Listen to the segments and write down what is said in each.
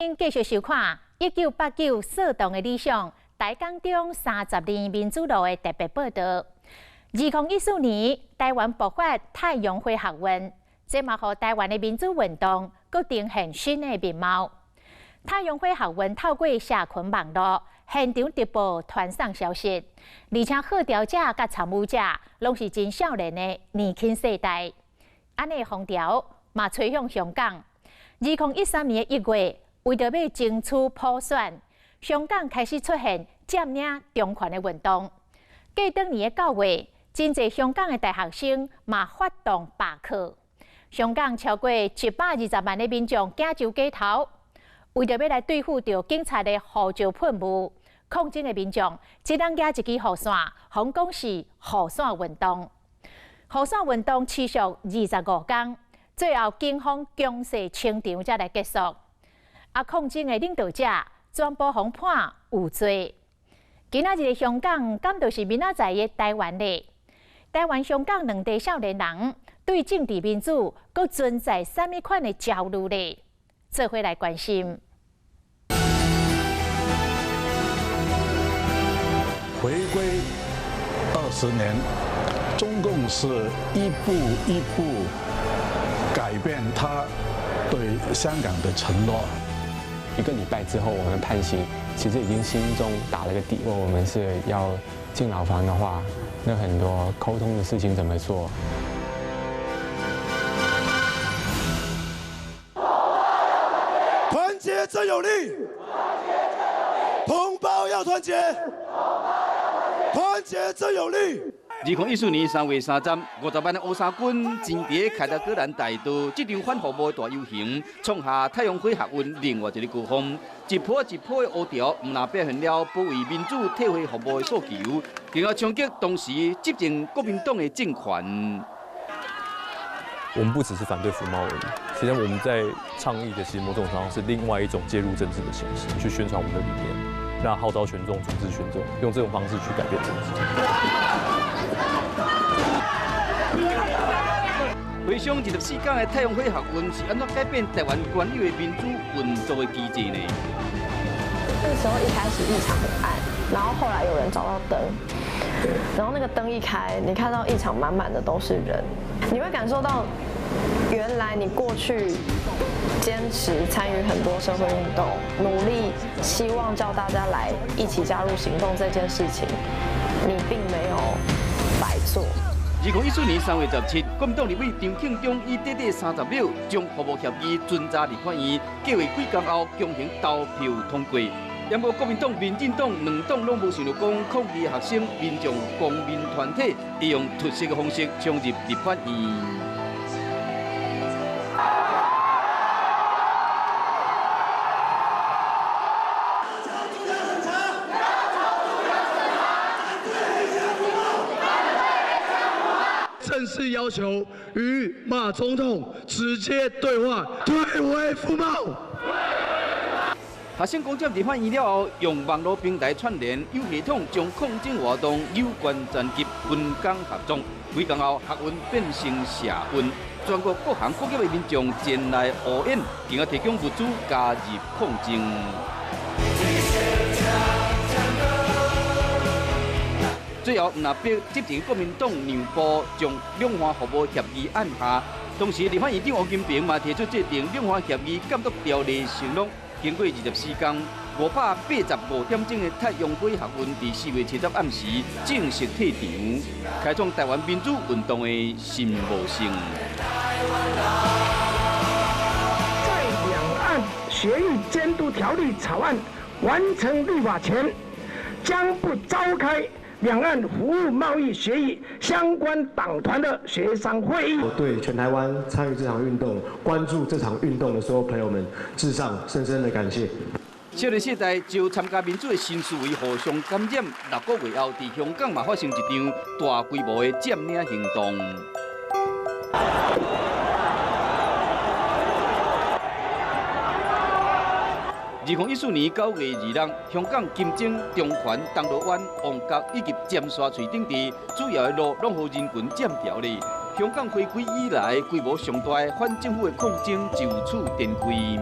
繼續收看1989騷動的理想，台江中30年民主路的特別報導。2014年，台灣爆發太陽花學運，這嘛予台灣的民主運動閣呈現新的面貌。太陽花學運透過社群網路現場直播傳送消息，而且號召者佮參與者攏是真少年的年輕世代。按呢風潮嘛吹向香港。2013年1月，為著欲爭取普選，香港開始出現佔領中環的運動。過當年的9月，真濟香港的大學生嘛發動罷課。香港超過120萬的民眾行上街頭，為著欲來對付著警察的胡椒噴霧，抗爭的民眾一人舉一支雨傘，予講是雨傘運動。雨傘運動持續25天，最後警方強勢清場才來結束。啊，抗爭的領導者全部予判有罪。今仔日的香港，敢就是明仔載的台灣咧？台灣、香港兩地少年人對政治民主，閣存在啥物款的焦慮咧？做伙來關心。回歸20年，中共是一步一步改變他對香港的承諾。一個禮拜之後，我們判刑，其實已經心中打了個底。如果我們是要進牢房的話，那很多溝通的事情怎麼做？團結最有力，同胞要團結，團結最有力。2014年3月30，50萬的烏衫軍前佇凱達格蘭大道，這場反服貿的大遊行，創下太陽花學運另外一個高峰。一波一波的烏潮，毋但表現了保衛民主、退回服貿的訴求，更加衝擊當時執政國民黨的政權。我們不只是反對服貿而已，其實我們在倡議的，其實某種程度上是另外一種介入政治的形式，去宣傳我們的理念，那號召群眾、組織群眾，用這種方式去改變政治。回想24天的太陽花學運是按怎改變台灣原有的民主運作的機制呢？那時候一開始議場很暗，然後後來有人找到燈，然後那個燈一開，你看到議場滿滿的都是人，你會感受到原來你過去堅持參與很多社會運動，努力希望叫大家來一起加入行動這件事情，你並沒有白做。2014年3月17，國民黨立委張慶忠以短短30秒將服貿協議存查立法院，計劃幾工後強行投票通過。不過國民黨、民進黨兩黨攏無想著講，抗議學生、民眾、公民團體會用突襲的方式衝入立法院。正式要求與馬總統直接對話，退回服貿。學生攻佔立法院了後，用網路平台串聯，有系統將抗爭活動有關層級分工合作。幾工後，學運變成社運，全國各行各業的民眾前來応援，並且提供物資加入抗爭。最後，毋但逼執政國民黨讓步，將兩岸服貿協議按下。同時，立法院長王金平嘛提出制定兩岸協議監督條例承諾。經過24天，585點鐘的太陽花學運，佇4月7日暗時正式退場，開創台灣民主運動的新模式。在兩岸協議監督條例草案完成立法前，將不召開兩岸服務貿易協議相關黨團的協商會議。我對全台灣參與這場運動、關注這場運動的所有朋友們，致上深深的感謝。少年世代就參加民主的新思維互相感染，6個月後，佇香港嘛發生一場大規模的佔領行動。2014年9月2日，香港金鐘、中環、銅鑼灣、旺角以及尖沙咀等地主要的路，攏予人群佔牢咧。香港回歸以來規模上大的反政府的抗爭就此展開。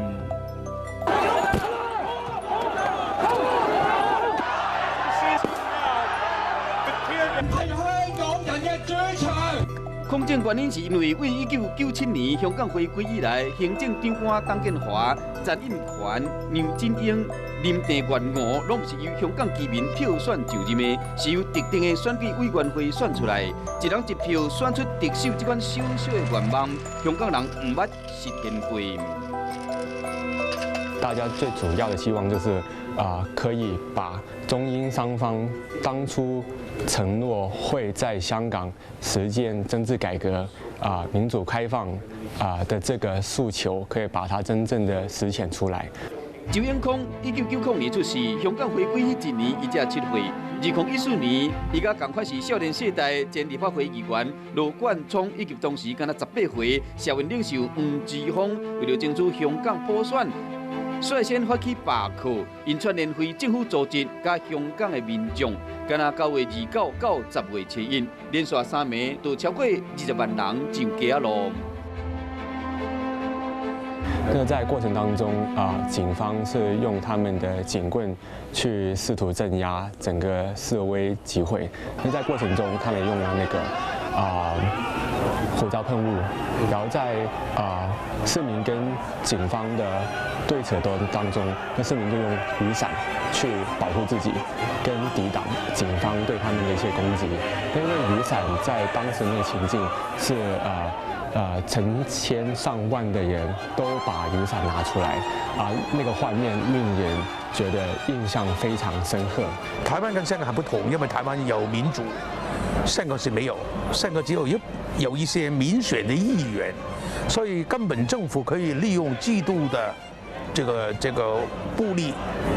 抗爭原因是因為為1997年香港回歸以來，行政長官董建華、曾蔭權、梁振英、林鄭月娥，攏毋是由香港居民票選就任的，是由特定的選舉委員會選出來，一人一票選出特首這款小小的願望，香港人毋捌實現過。大家最主要的希望就是可以把中英雙方當初承諾會在香港實踐政治改革、民主開放的這個訴求，可以把它真正的實現出來。周永康1990年出世，香港回歸彼一年，伊才7歲。2014年，伊佮仝款是少年世代前立法會議員羅冠聰，以及當時敢若18歲社運領袖黃之鋒，為著爭取香港普選，率先發起罷課，𪜶串連非政府組織佮香港的民眾，敢若9月29到10月21，連續三暝都超過20萬人上街仔路。那在過程當中警方是用他們的警棍去試圖鎮壓整個示威集會。那在過程中，他們用了那個胡椒噴霧，然後在市民跟警方的對峙當中，那市民就用雨傘去保護自己，跟抵擋警方對他們的一些攻擊。因為雨傘在當時那個情境是成千上萬的人都把雨傘拿出來，那個畫面令人覺得印象非常深刻。台灣跟香港還不同，因為台灣有民主，香港是沒有，香港只有一些民選的議員，所以根本政府可以利用制度的這個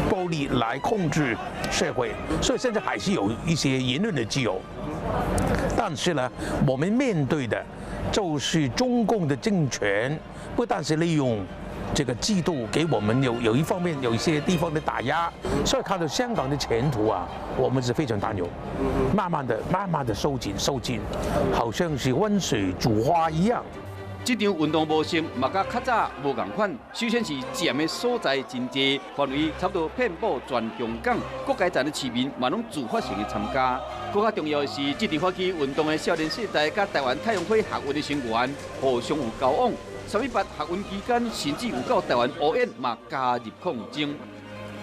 暴力來控制社會，所以現在還是有一些言論的自由。但是呢，我們面對的就是中共的政權，不但是利用這個制度給我們有一方面有一些地方的打壓，所以看到香港的前途啊，我們是非常擔憂。慢慢的、慢慢的收緊、收緊，好像是溫水煮蛙一樣。這場運動模式嘛，佮較早無仝款。首先是佔的所在真濟，範圍差不多遍佈全香港，各階層的市民嘛攏自發性的參加。閣較重要的是，這場發起運動的少年世代佮台灣太陽花學運的成員互相有交往。3·18學運期間，甚至有到台灣烏煙嘛加入抗爭。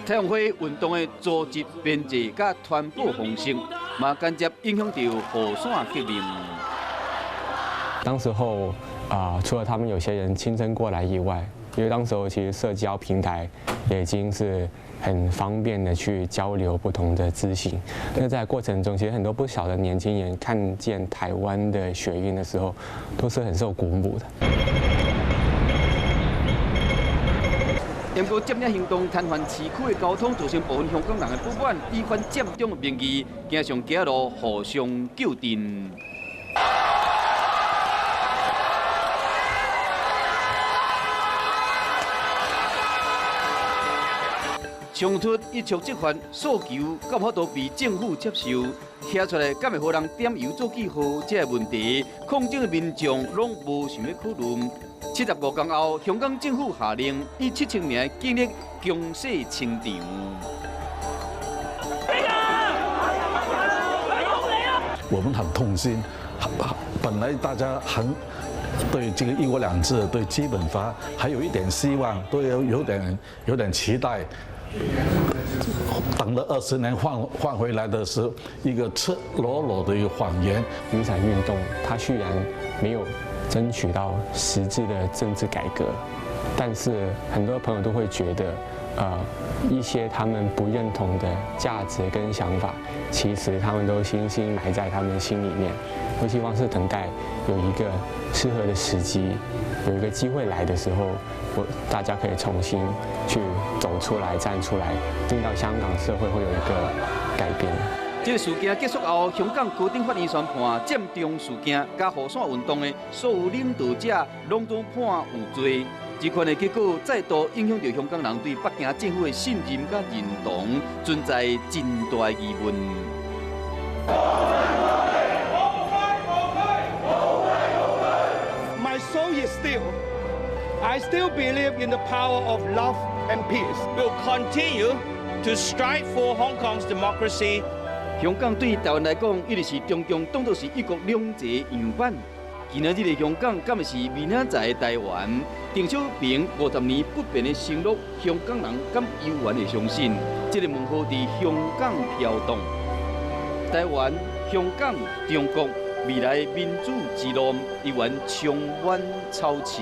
太陽花運動的組織編制佮傳播方式，嘛間接影響著雨傘革命。當時候除了他們有些人親身過來以外，因為當時候其實社交平台也已經是很方便的去交流不同的資訊。那在過程中，其實很多不少的年輕人看見台灣的學運的時候，都是很受鼓舞的。不過佔領行動癱瘓市區的交通，造成部分香港人的不滿，以反佔中的名義，行上街路互相糾陣。衝突一觸即發，訴求敢有法度被政府接受？提出來敢會予人點油做記號？這個問題，抗爭的民眾攏無想欲考慮。75天後，香港政府下令以7000名的警力強勢清場。我們很痛心，本來大家很對這個一國兩制、對基本法還有一點希望，都有點期待。等了20年換回來的是一個赤裸裸的一個謊言。雨傘運動，它雖然沒有爭取到實質的政治改革，但是很多朋友都會覺得，一些他們不認同的價值跟想法，其實他們都深深埋在他們心裡面。我希望是等待有一個適合的時機，有一個機會來的時候，大家可以重新去走出來、站出來，令到香港社會會有一個改變。這個事件結束後，香港高等法院宣判，佔中事件佮雨傘運動的所有領導者，攏總判有罪。這款的結果再度影響著香港人對北京政府的信任佮認同，存在真大疑問。 My soul is still. I still believe in the power of love and peace. We'll continue to strive for Hong Kong's democracy. 香港對台灣來講，一直是中共當作是一國兩制樣板。今仔日的香港，敢是明仔載的台灣？鄧小平50年不變的承諾，香港人敢猶原會相信？這个問號佇香港飄蕩。台灣、香港、中國未來民主之路，猶原充滿草刺。